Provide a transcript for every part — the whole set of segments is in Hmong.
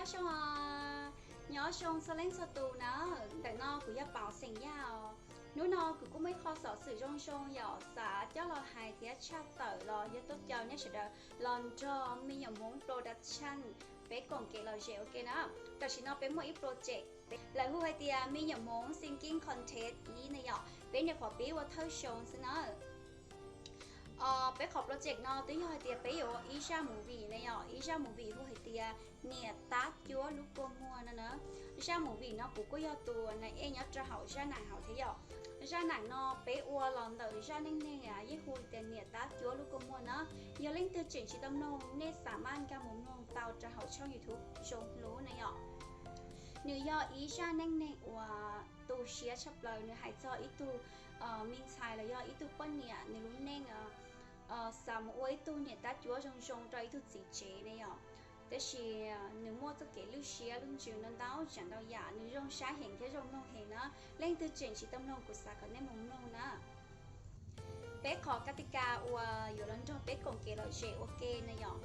Nyob zoo, nyob zoo txhua leej txhua tus na. Ntawm no kuv yog Paus xeem Yaj os. Hnub no kuv kuj muaj ib qho xov xwm zoo zoo yom, xav coj los hais thiab tshaj tawm los yog tuaj caw nej sawv daws los nrog Me Nyuam Hmoob Production peb koom kev lom zem ua ke na. Tam sim no peb muaj ib project, lawv hu hais tias Me Nyuam Hmoob Singing Contest ib na yom, peb nyuam qhuav pib ua thawj xyoo xwb na. Peb qhov project no twb yog hais tias peb yuav ua ib zaj movie na yom, ib zaj movie hu hais tias Niam Tab Cuab Lub Kua Muag no na. Zaj movie no kuv kuj yog tus nas ej nyob rau hauv zaj nam hauv thiab yom. Zaj nam no peb ua los ntawm zaj neej neeg yeej hu tias Niam Tab Cuab Lub Kua Muag na. Yog leej twg tseem tsis tau mloog, nej xav maj nkag mus mloog tau rau hauv tshooj YouTube Zoo Hlub na yom. Nws yog ib zaj neej neeg uas tu siab tshaj plaws, nws hais txog ib tug me ntxhais los yog ib tug poj niam nws lub neej xav mus ua ib tug niam tab cuab zoo zoo rau ib tug txiv tsev ne yom. Tab sis nws muaj txoj kev lwj siab lwj ntsws ntau ntau tsav ntau yam, nws zoo saib heev thiab zoo mloog heev na. Leej twg tseem tsis tau mloog kuv xav kom nej mus mloog na. Peb qhov ka ti ka uas yuav los nrog peb koom kev lom zem ua ke na yom.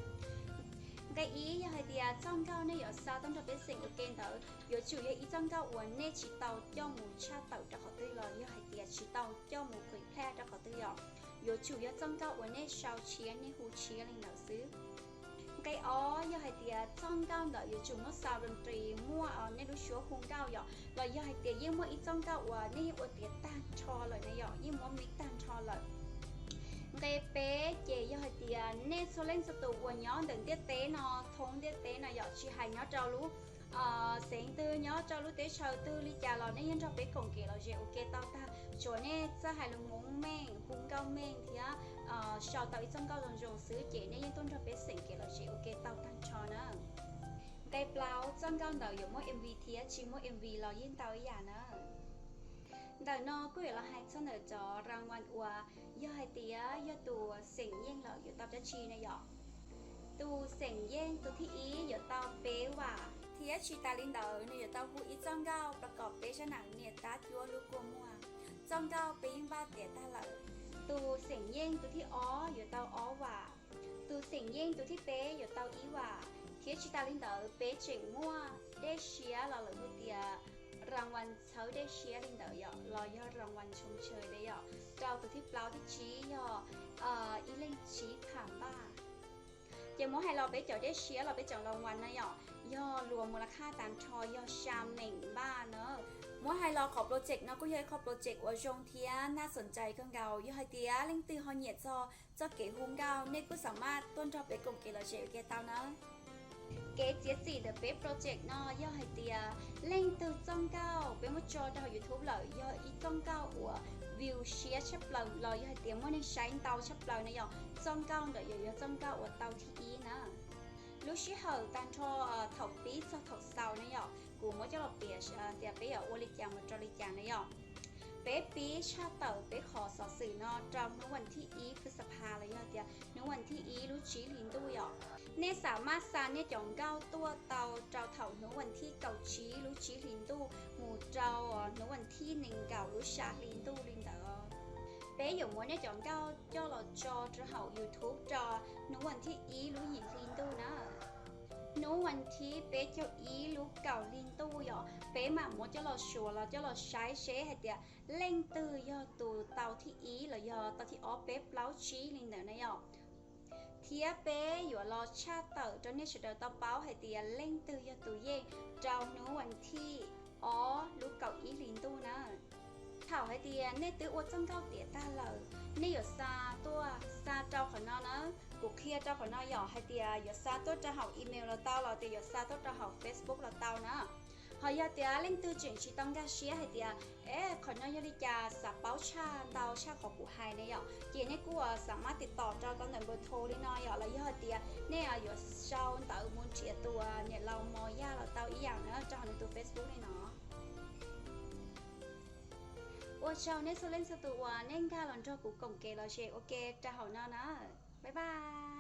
Nqe ib yog hais tias txoj nkauj nej yuav xa tuaj nrog peb xeem ua ke ntawd yuav tsum yog ib txoj nkauj uas nej tsis tau coj mus tshaj tawm rau qhov twg los yog hais tias tsis tau coj mus qhwv plaj rau qhov twg yom. Yuav tsum yog txoj nkauj uas nej sau tshiab nej hu tshiab li ntawd xwb. Nqe ob yog hais tias txoj nkauj ntawd yuav tsum muaj xa doo ris, muaj nej lub suab hu nkauj yom, los yog hais tias yeej muaj ib txoj nkauj uas nej yeej ua tiav tag nrho lawm na yom, yeej muab mix tag nrho lawm. Nqe peb ces yog hais tias nej txhua leej txhua tus uas nyob ntawm ntiaj teb no, thoob ntiaj teb no yom, tsis hais nyob rau lub xeev twg, nyob rau lub teb chaws twg li cas los nej yeej nrog peb koom kev lom zem ua ke tau tag, tsuav nej txawj hais lus Hmoob meej, hu nkauj meej thiab sau tau ib txoj nkauj zoo zoo xwb ces nej yeej tuaj nrog peb xeem kev lom zem ua ke tau tag nrho na. Nqe plaub, txoj nkauj ntawd yuav muaj M V thiab tsis muaj M V los yeej tau ib yam na. Ntawm no kuj yuav los hais txog ntawm cov rang vas uas yog hais tias yog tus xeem yeej lawm yuav tau dab tsi na yom. Tus xeem yeej tus thib ib yuav tau peb vam, thiab tsis tas li ntawd nws yuav tau hu ib txoj nkauj pab kom peb zaj nam Niam Tab Cuab Lub Kua Muag. Txoj nkauj peb yeej npaj tiav tag lawm. Tus xeem yeej tus thib ob yuav tau ob vam, tus xeem yeej tus thib peb yuav tau ib vam, thiab tsis tas li ntawd peb tseem muaj dej siab los lawv hu tias rang vas txhawb dej siab li ntawd yom, los yog rang vas tshoo tshaw li yom, rau tus thib plaub thib tsib yog ib leej tsib pham npaj. Ces muab hais los peb cov dej siab los peb cov rang vas na yom, yog luas mus la khaj tas nrho yog sa meem npaj na. Muab hais los qhov project no kuj yog ib qho project uas zoo thiab naj xoom cai kawg nkaus, yog hais tias leej twg ho nyiam txog txoj kev hu nkauj nej kuj xam maj tuaj nrog peb koom kev lom zem ua ke tau na. Kev txiav txim ntawm peb project no yog hais tias leej twg txoj nkauj peb muab tso rau hauv YouTube lawm yog ib txoj nkauj uas view siab tshaj plaws los yog hais tias muaj neeg saib ntau tshaj plaws na yom, txoj nkauj ntawd yuav yog txoj nkauj uas tau thib ib na. Lub sij hawm tag nrho thaum pib txog thaum xaus na yom, kuv muab coj los piav tias peb yuav ua li cas mus rau li cas na yom. Peb pib tshaj tawm peb qhov xov xwm no rau hnub vas thib ib Phuj Xab Phas los yog tias hnub vas thib ib lub tsib hlis ntuj yom. Nej xam maj xa nej cov nkauj tuaj tau rau thaum hnub vas thib kaum tsib lub tsib hlis ntuj mus rau hnub vas thib nees nkaum lub xya hli ntuj li ntawd. Peb yuav muab nej cov nkauj coj los tso rau hauv YouTube rau hnub vas thib ib lub yim hli ntuj na. Hnub vas thib peb caug ib lub kaum hli ntuj yom, peb mam muab coj los suav los coj los saib seb hais tias leej twg yog tus tau thib ib los yog tau thib ob peb plaub tsib li ntawd na yom. Thiab peb yuav los tshaj tawm rau nej sawv daws tau paub hais tias leej twg yog tus yeej rau hnub vas thib ob lub kaum ib hlis ntuj na. Thaum hais tias nej twb ua txoj nkauj tiav tag lawm, nej yuav xa tuaj, xa rau qhov no na. Kuv qhia rau qhov no yom, hais tias yuav xa tuaj rau hauv email los tau los tias yuav xa tuaj rau hauv Facebook los tau na. Ho yog tias leej twg tseem tsis tau nkag siab hais tias, e, qhov no yog li cas xav paub tshaj ntau tshaj qhov kuv hais ne yom, ces nej kuj xam maj tiv tom rau tau ntawm npawb tho li no yom, los yog hais tias nej yuav sau ntawv mus nrhiav tus niam laus Mos Yaj los tau ib yam na, rau hauv nws tus Facebook li no. Ua tsaug nej txhua leej txhua tus uas nej nkag los nrog kuv koom kev lom zem ua ke rau hauv no na. Bye bye.